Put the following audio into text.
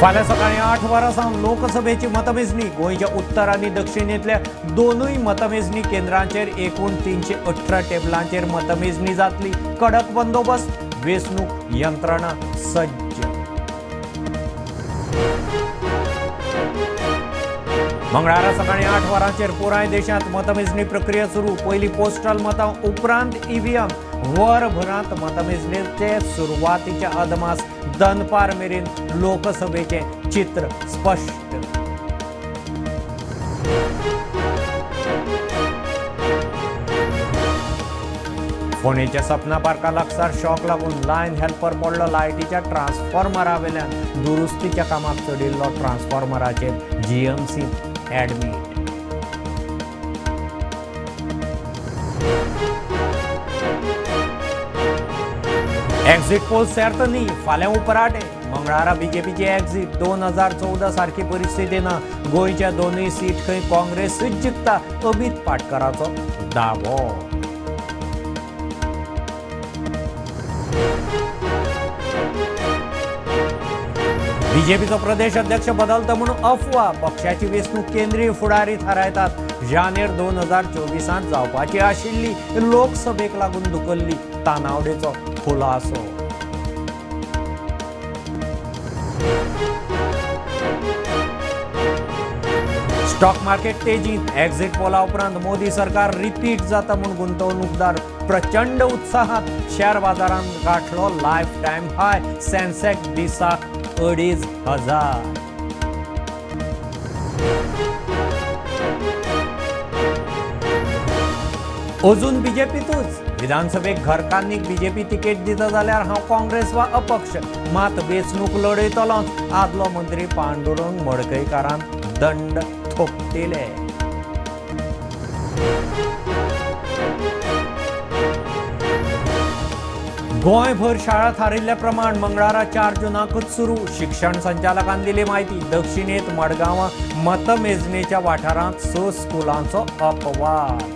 फाल्यां सकाळीं 8 वरां सावन लोकसभेची मतमेजणी. गोंयच्या उत्तर आनी दक्षिणेंतल्या दोनूय मतमेजणी केंद्रांचेर एकूण 318 टेबलांचेर मतमेजणी जातली. कडक बंदोबस्त, वेंचणूक यंत्रणा सज्ज. मंगळारा सकाळीं 8 वरांचेर पुराय देशांत मतमेजणी प्रक्रिया सुरू. पयलीं पोस्टल मतां, उपरांत ईव्हीएम. वरभरांत मतमेजणेचे सुरवातीचे अदमास. दनपार मेरेन लोकसभेचें चित्र स्पश्ट. फोंडेच्या सपना पार्का लागसार शॉक लागून लायन हेल्पर पडलो लायटीच्या ट्रान्सफॉर्मरा वेल्यान. दुरुस्तीच्या कामाक चडिल्लो ट्रान्सफॉर्मराचेर. जीएमसींत ऍडमीट. एक्झिट पोल सेर्त न्ही, फाल्यां उपराटे. मंगळारा बीजेपीची एक्झिट. 2014 सारकी परिस्थिती ना. गोंयच्या दोनूय सीट खंय काँग्रेसूच जिखता, अमित पाटकराचो दावो. बीजेपीचो प्रदेश अध्यक्ष बदलता म्हूण अफवा. पक्षाची वेंचणूक केंद्रीय फुडारी थारायतात. जानेर 2024 जावपाची आशिल्ली लोकसभेक लागून धुकल्ली, तानावडेचो खुलासो. स्टॉक मार्केट तेजीत. एक्झिट पोला उपरांत मोदी सरकार रिपीट जाता म्हूण गुंतवणूकदार प्रचंड उत्साहात. शेअर बाजारांत गाठलो लायफ टायम हाय. सेन्सेक्स दिसाक 2500. अजून बीजेपीतूच. विधानसभेक घरकान्नीक बीजेपी तिकेट दिता जाल्यार हांव काँग्रेस वा अपक्ष, मात वेंचणूक लढयतलोच, आदलो मंत्री पांडुरंग मडकयकारान दंड थोपटिले. गोंयभर शाळा थारिल्ल्या प्रमाण मंगळारा 4 जुनाकूच सुरू. शिक्षण संचालकान दिली म्हायती. दक्षिणेत मडगांवां मतमेजणेच्या वाठारांत 6 स्कुलांचो अपवाद.